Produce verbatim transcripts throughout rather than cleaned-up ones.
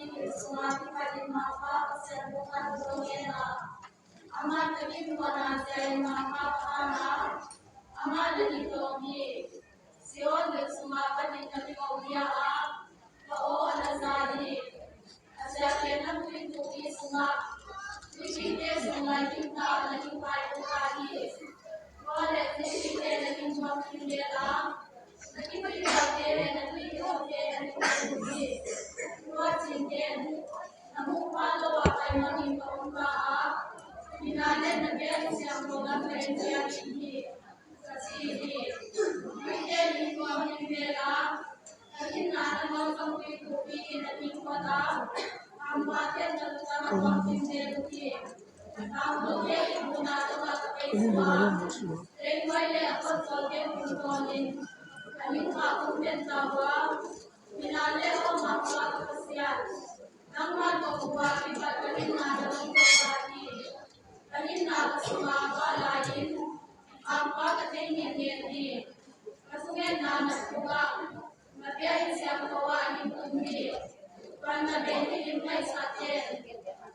Sungah kipatin Mangpa Pasian bukan dong ena. Amah na gim tua na sia in Mangpa ka hana. Amah na gim dong hi. Sion gim sungah panin na gim dong hi a. Ka aw na sa hi. A sia pen na gim dong hi sungah. Gim te sungah gim ta na gim pai bukan hi. Tua le gim te na gim dong hi le la.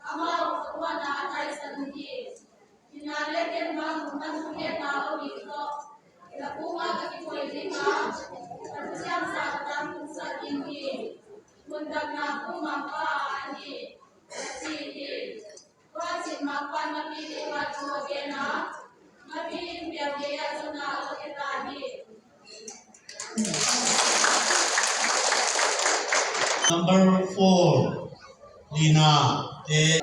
Amau a kuana a taisan hi. Ina le ken bang na thungetna om hi tawh. Na puma ka kipoi ding a, ka thusiam sa ka tangtungsak ding hi. Mundamna puma pa a hi. Ka ci hi. Tua cin Mangpa napi ding a thu a gen a, napi in piang ding a zona a lo keta hi. Number four, Lina, eh.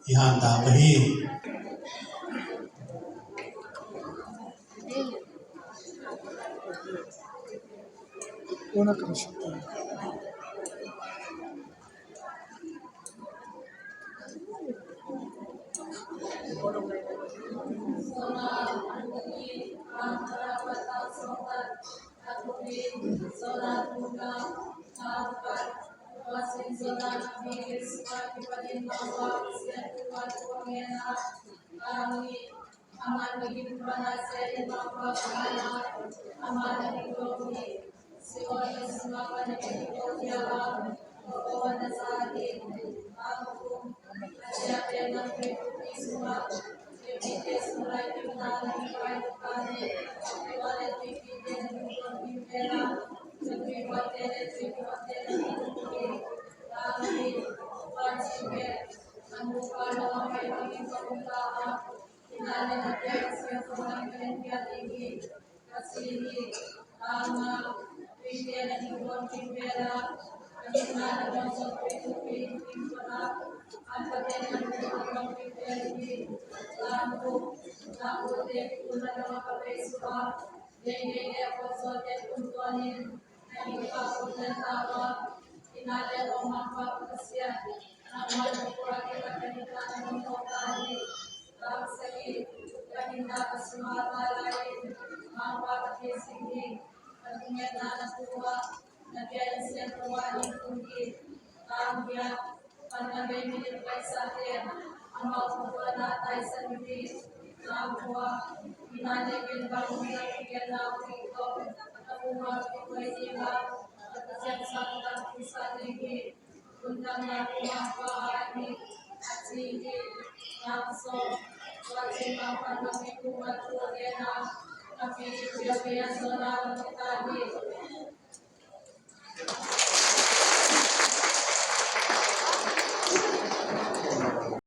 I han ta pa hi.